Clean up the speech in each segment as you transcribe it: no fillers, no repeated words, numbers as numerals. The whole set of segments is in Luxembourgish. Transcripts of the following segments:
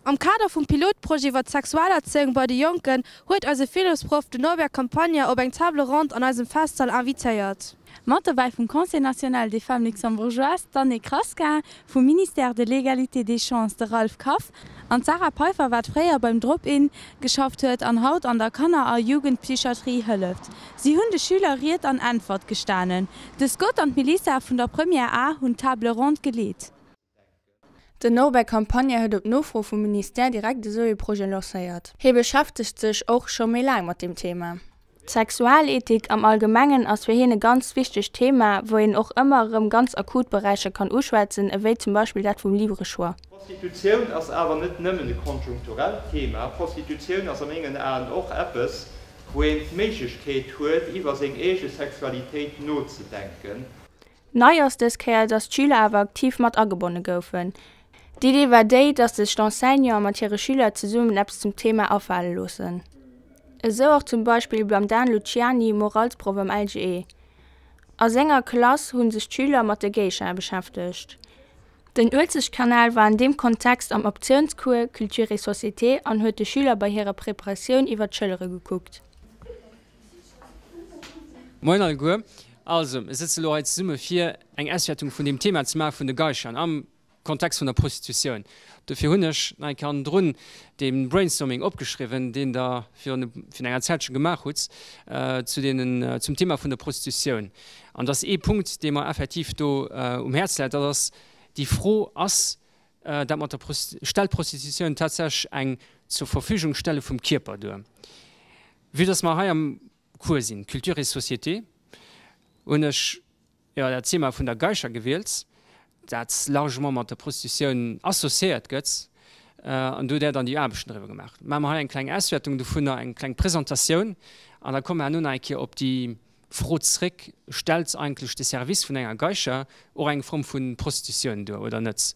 Am Kader vum Pilotprojet iwwer d'Sexualerzéiung bei de Jonken huet eise Philosproff den Norbert Campagna op eng Table ronde an eisem Festsall invitéiert. Mat dobäi vum Conseil national des femmes luxembourgeoises d'Anne Kraska, vum Ministère de l'Égalité des chances de Ralph Kaff an d'Sarah Peiffer, wat fréier beim Drop-In geschafft huet an haut an der Kanner a Jugendpsychiatrie hëlleft. Si hunn de Schüler Ried an Äntwert gestanen. De Scott an d'Melissa vun der Première A hunn d'Table ronde geleet. Den Norbert Campagna huet op Nofro vum Ministère direkt esou ee Projet lancéiert. Hie beschäftegt sech och scho méi laang mat deem Thema. D'Sexualethik am Allgemengen ass fir hien e ganz wichtegt Thema, wou een och ëmmer erëm ganz akut Beräicher kann uschwätzen, ewéi zum Beispill dat vum libre choix. Prostitutioun ass awer net nëmmen e konjunkturellt Thema. Prostitutioun ass a mengen Aen och eppes, wou een d'Méiglechkeet huet, iwwer seng eege Sexualitéit nozedenken. Nei ass dës Kéier, dass d'Schüler awer aktiv mat agebonne goufen. D'Idee war déi, dass sech d'Enseignanten mat hire Schüler zesummen eppes zum Thema afale loossen. Esou och zum Beispill beim Dan Luciani, Moralsproff am LGE. A senger Klass hu sech d'Schüler mat de Geishae beschäftegt. Den Uelzechtkanal war an deem Kontext am Optiounscours Culture et Société an huet de Schüler bei hirer Preparatioun iwwer d'Schëllere gekuckt. Moien alleguer. Also, mir sëtze elo hei zesumme fir eng Auswäertung vun deem Thema ze maache vun de Geishaen am Kontext vun der Prostitutioun. Dofir hunn ech nach eng Kéier hannendrun dee Brainstorming opgeschriwwen, deen Der virun enger Zäitche gemaach hutt zu deenen, zum Thema vun der Prostitutioun. An et ass ee Punkt, dee mer effektiv do um Häerz läit, dat ass déi Fro, Ass dat mat der Stellt d'Prostitutioun tatsächlech eng Zur-Verfügung-Stelle vum Kierper duer? Vue dass mer hei am Cours sinn, Culture et Société, hunn ech jo dat Thema vun der Geisha gewielt, dat largement mat der Prostitutioun associéiert gëtt, an do hutt Där dann déi Aarbechten driwwer gemaach. Maache mer hei eng kleng Auswäertung dovunner, eng kleng Presentatioun, an da komme mer herno nach eng Kéier op déi Fro zréck, Stellt eigentlech de Service vun enger Geisha och eng Form vu Prostitutioun duer oder net?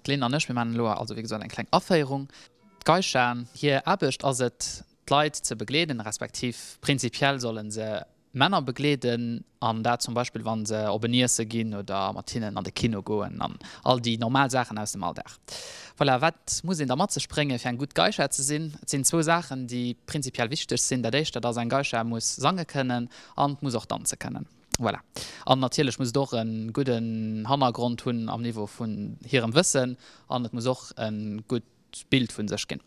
D'Lynn an ech, mir maachen elo also wéi gesot eng kleng Aféierung. D'Geishaen, hir Aarbecht ass et, d'Leit ze begleeden, respektiv prinzipiell solle se Männer begleeden, an dat zum Beispill wa se op en Iesse ginn oder mat hinnen an de Kino goen an all déi normal Saachen aus dem Alldag. Voilà, wat muss een da mat sech bréngen, fir eng gutt Geisha ze sinn? Et sinn zwou Saachen, déi prinzipiell wichteg sinn. Dat éischt, dat ass, eng Geisha muss sange kënnen an muss och danze kënnen. Voilà. An natierlech muss et och e gudden Hannergrond hunn am Niveau vun hirem Wëssen an et muss och e gutt Bild vun sech ginn.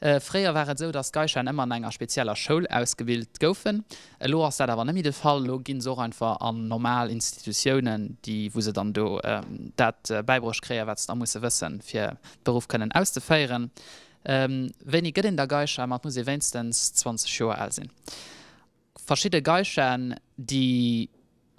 Fréier war et esou, datt d'Geishaen ëmmer an enger spezieller Schoul ausgebilt goufen. Elo ass dat awer net méi de Fall. Elo gi se och einfach an normal Institutiounen, déi wou se dann do dat bäibruecht kréien, wat se da musse wëssen, fir de Beruff kënnen auszeféieren. Wéini gëtt een da Geisha? Ma et muss ee wéinstens 20 Joer al sinn. Verschidde Geishaen, déi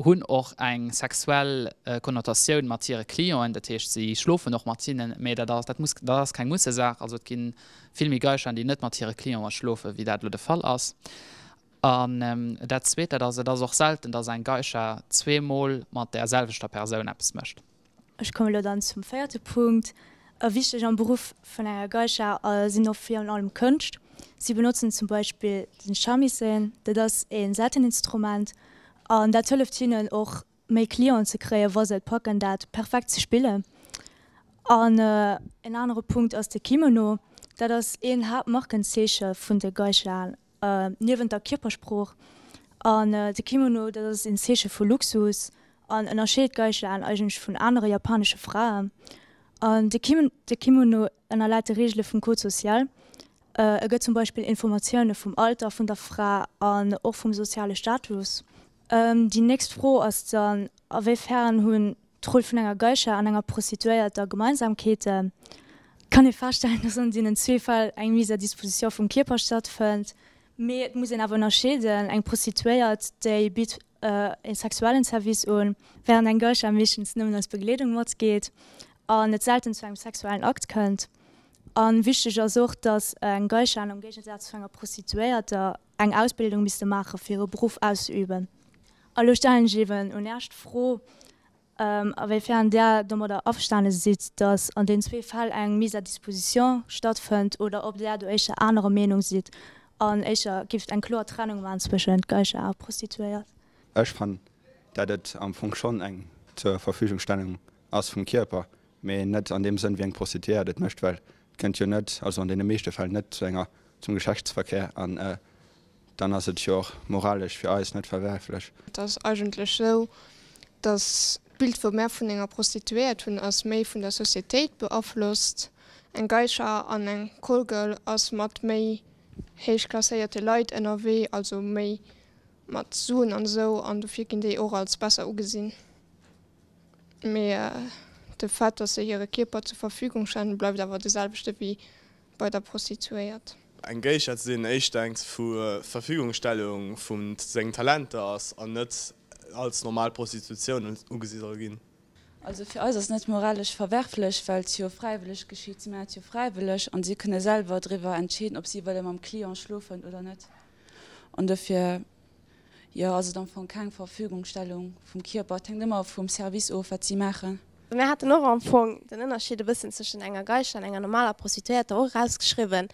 hunn och eng sexuell Konnotatioun mat hire Clienten, dat heescht si schlofen och mat hinnen, mä dat ass, dat muss, dat ass keng Mussesaach. Also et gi vill méi Geishaen, déi net mat hire Clienten schlofen, wéi dat elo de Fall ass. An dat Zweet, dat ass, et ass och selten, datt eng Geisha zweemol mat där selwechter Persoun eppes mécht. Ech kommen elo dann zum véierte Punkt. Wichteg am Beruff vun enger Geisha sinn och virun allem Kënscht. Si benotzen zum Beispill den Shamisen, dat ass e Säiteninstrument an dat hëlleft hinnen och méi Clienten ze kréien, wa se et packen dat perfekt ze spillen. An en anere Punkt ass de Kimono, dat ass een Haaptmarkenzeeche vun de Geishaen. Niewent der Kierpersprooch an de Kimono, dat ass een Zeeche vu Luxus an ënnerscheet Geishaen eigentlech vun anere japanesche Fraen. An de Kimono ënnerläit de Reegele vum Code social. E gëtt zum Beispill Informatioune vum Alter vun der Fra an och vum soziale Status. Déi nächst Fro ass dann, a wéi fern hunn D'Roll vun enger Geisha an enger Prostituéierter Gemeinsamkeeten. Kann ee feststellen, dass an deenen zwee Fäll eng Mise à disposition vum Kierper stattfënnt. Mee et muss een awer ënnerscheeden, Eng Prostituéiert, déi bitt e sexuellen Service un, wärend eng Geisha meeschtens nëmmen als Begleedung matgeet an et selten zu engem sexuellen Akt kënnt. A wichteg ass och, dass eng Geisha, am Géigesaz zu enger Prostituéierter, eng Ausbildung misste maache fir hire Beruff auszeüben. A lo stellen ech eeben un Äech d'Fro, a wéi fern Där domadder averstane sidd, datt an deenen zwee Fäll eng Mise à disposition stattfënnt, oder ob Där do éischter anerer Meenung sidd an éischter gifft eng kloer Trennung maachen zwëschent Geisha a Prostituéiert. Ech fannen, dat et am Fong schonn eng zur Verfügungstellung ass vum Kierper, mee net an deem Sënn wéi eng Prostituéiert et mécht, well. Kënnt jo net, also an deene meeschte Fäll net zu enger, zum Geschlechtsverkehr an dann ass et jo och moralesch fir eis net verwerflech. Et ass eigentlech esou, datt d'Bild wou mär vun enger Prostituéiert hunn ass méi vun der Societéit beaflosst. Eng Geisha an eng Callgirl ass mat méi héich klasséierte Leit ënnerwee, also méi mat Suen an esou, an dofir ginn déi och als besser ugesinn. Mee de Fait, dass se hire Kierper zur Verfügung stellen, bleift awer de selwechte wéi bei der Prostituéiert. Eng Geisha ze sinn éischter eng Verfügungstellung vu sengen Talenter ass an net als normal Prostitutioun ugesi soll ginn. Also fir eis ass net moralesch verwerflech, well et jo fräiwëlleg geschitt. Si maachen et jo fräiwëlleg an si kënne selwer driwwer entscheeden, ob si wëlle mam Client schlofen oder net. An dofir, jo, ass et am Fong keng Verfügungstellung vum Kierper. Et hänkt ëmmer vum Service of, wat si maachen. Mir haten och am Fong den Ënnerscheed e bëssen zwëschen enger Geisha an enger normaler Prostituéierter och erausgeschriwwen.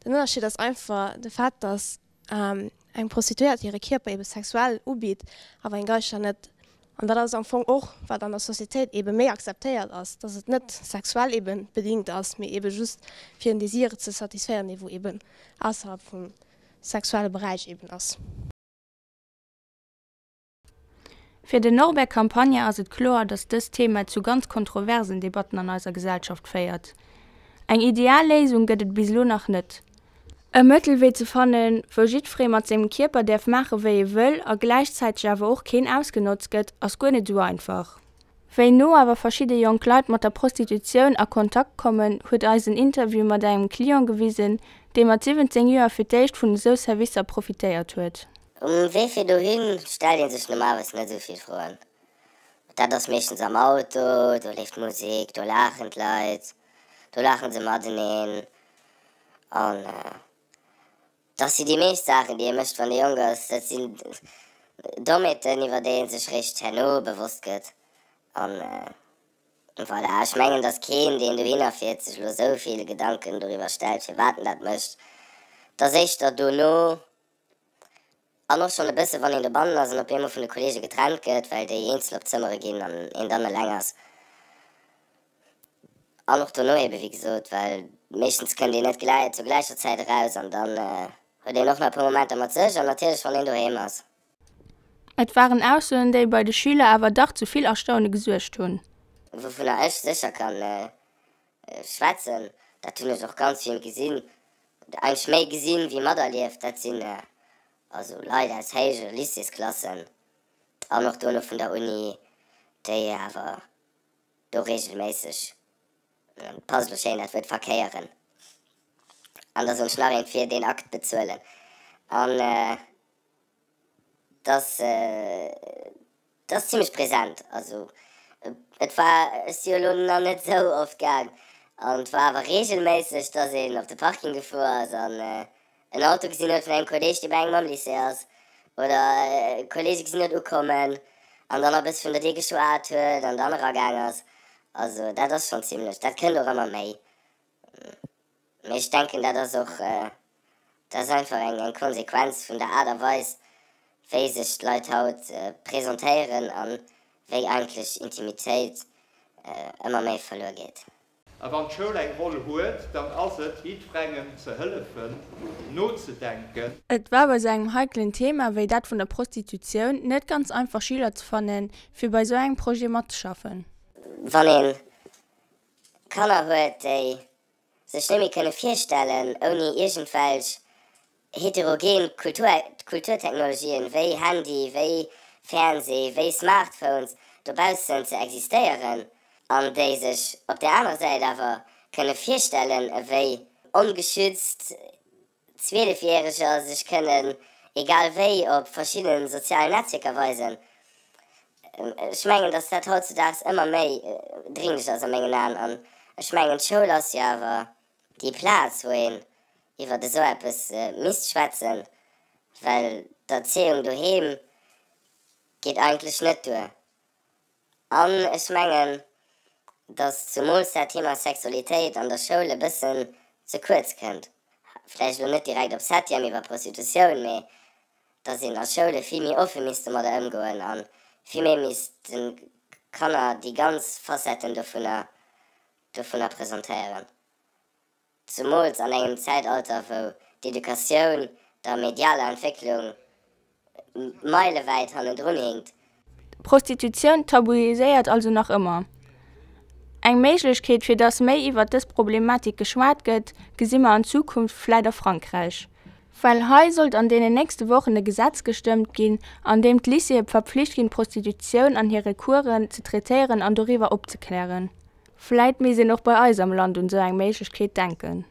Den Ënnerscheed ass einfach de Fait, dass eng Prostituéiert hire Kierper ebe sexuell ubitt, awer eng Geisha net. An dat ass am Fong och, wat an der Societéit ebe méi akzeptéiert ass, dass et net sexuell ebe bedingt ass, mee ebe just fir en Désir ze satisféieren, dee wou eben ausserhalb vum sexuelle Beräich eben ass. Fir den Norbert Campagna ass et kloer, datt dëst Thema zu ganz kontroversen Debatten an eiser Gesellschaft féiert. Eng ideal Léisung gëtt et bis elo nach net. E Mëttelwee ze fannen, wou jiddweree mat sengem Kierper däerf maache wéi e wëll a gläichzäiteg awer och keen ausgenotzt gëtt, ass guer net esou einfach. Wéi no awer verschidde jonk Leit mat der Prostitutioun a Kontakt kommen, huet eis en Interview mat engem Client gewisen, dee mat 17 Joer fir d'éischt vun esou Servicer profitéiert huet. Um Wee fir dohin stellt een sech normalerweis net esou vill Froen. Dat ass meeschtens am Auto, do leeft Musek, do laachen d'Leit, do laachen se mateneen an Dass si déi meescht Saachen, déi ee mécht, wann ee jonk ass, dat sinn Dommheeten, iwwer déi ee sech réischt herno bewosst gëtt. An voilà, ech mengen, dass keen, deen dohinner fiert, sech elo esou vill Gedanken doriwwer stellt, firwat en dat mécht. Et ass éischter dono an och schonn e bësse wann een dobannen ass an op eemol vun de Kolleege getrennt gëtt, well déi eenzel op d'Zëmmere ginn an een dann eleng ass. An och dono eben, wéi gesot, well meeschtens kënnt een net gläi zur gläicher Zäit eraus an dann huet een och nach e puer Momenter mat sech an natierlech wann een doheem ass. Et waren Aussoen, déi bei de Schüler awer dach zu vill Erstaune gesuergt hunn. Wouvunner ech sécher kann schwätzen, dat hunn ech och ganz vill gesinn, eigentlech méi gesinn wéi materlieft, dat sinn also Leit aus héije Lycéesklassen an och dono vun der Uni, déi awer do regelméisseg, passt elo schéin dat Wuert, verkéieren an da soll ech nach eent fir deen Akt bezuelen an dass dat ass zimlech present. Also et war, ech si jo elo nach net esou oft gaang an et war awer regelméisseg, dass een op de Parking gefuer ass an en Auto gesinn huet vun engem Kolleg, dee bei engem am Lycée ass, oder Kollege gesinn huet ukommen an dann e bësse vun der Dier geschwat huet an dann eragaang ass. Also dat ass schonn zimlech, dat kënnt och ëmmer méi. Mee ech denken, dat ass och, dat ass einfach eng, eng Konsequenz vun der Aart a Weis, wéi sech d'Leit haut presentéieren a wéi eigentlech Intimitéit ëmmer méi verluer geet. A wann d'Schoul eng Roll huet, dann ass et, jiddwerengem ze hëllefen, nozedenken. Et war bei sou engem heikelen Thema wéi dat vun der Prostitutioun net ganz einfach Schüler ze fannen, fir bei sou engem Projet matzeschaffen. Wann ee Kanner huet, déi sech net méi kënne virstellen, ouni iergendwelch heterogen Kulturtechnologien wéi Handy, wéi Fernseh, wéi Smartphones dobaussen ze existéieren, an déi sech op där anerer Säit awer kënne virstellen, ewéi ongeschützt Zwielefjäreger sech kënnen egal wéi op verschiddene sozialen Netzwierker weisen. Ech mengen, datt dat hautzudaags ëmmer méi dringlech ass a mengen Aen. An ech mengen, d'Schoul ass jo awer déi Plaz, wou een iwwert esou eppes misst schwätzen, well d'Erzéiung doheem geet eigentlech net duer. An ech mengen, datt zumools dat Thema Sexualitéit an der Schoul e bëssen ze kuerz kënnt. Vläicht elo net direkt op Septième iwwer Prostitutioun, mee datt een a Schoule vill méi offe misst domadder ëmgoen a vill méi misst de Kanner déi ganz Facetten dovunner, dovunner presentéieren. Zumools an engem Zäitalter, wou d'Educatioun der medialer Entwécklung meilewäit hannendrun hinkt. D'Prostitutioun tabuiséiert also nach ëmmer. Eng Méiglechkeet, fir dass méi iwwert dës Problematik geschwat gëtt, gesi mer an Zukunft vläit a Frankräich. Well hei sollt an deenen nächste Wochen e Gesetz gestëmmt ginn, an deem d'Lycéeë verpflicht ginn, d'Prostitutioun an hire Coursen ze traitéieren an doriwwer opzeklären. Vläit misst een och bei eis am Land un esou eng Méiglechkeet denken.